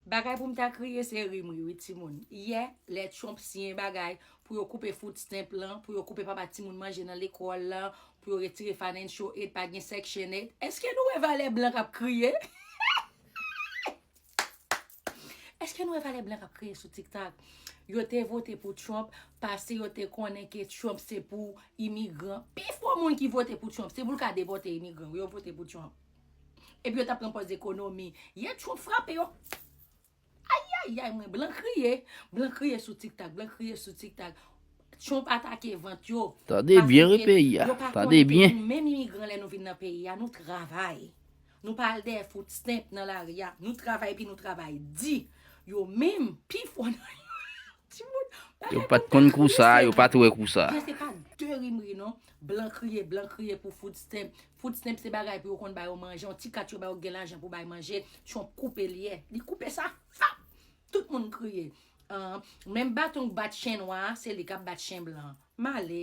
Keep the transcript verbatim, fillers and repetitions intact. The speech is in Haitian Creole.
Bagay pou m ta kriye se rimri wi timoun. Yè, lè Trump siyen bagay pou yo koupe food stamp lan, pou yo koupe pa ba timoun manje nan lekòl lan, pou yo retire financial aid, pa gen section eight. Èske nou wè valè blan k ap kriye? Èske nou wè valè blan k ap kriye sou TikTok? Yo te vote pou Trump paske yo te konnen ke Trump se pou imigran. Pifò moun ki vote pou Trump, se pou l ka depòte imigran. Yo vote pou Trump. Epi yo t ap pran pòz ekonomi. Yè Trump frape yo. Ayayay, mwen, blan kriye. Blan kriye sou TikTok, blan kriye sou TikTok. Trump atake vant yo. Tande byen wi peyi a. Tande byen. Nou menm imigran lè nou vin nan peyi a, nou travay. Nou pa al dèyè food stamp nan lari a. Nou travay epi nou travay di. Yo menm, pifò nan yo. Timoun, yo pa t konn kou sa, yo pa t wè kou sa. Yè, se pa de rimri non. Blan kriye, blan kriye pou food stamp. Food stamp se bagay pou yo konn ba yo manje. Yon ti kat yo ba yo gen lajan pou bay manje. Trump koupe l yè. Li koupe sa. Fap! Tout moun kriye. Menm baton k bat chen nwa a, se li k ap bat chen blan. Male.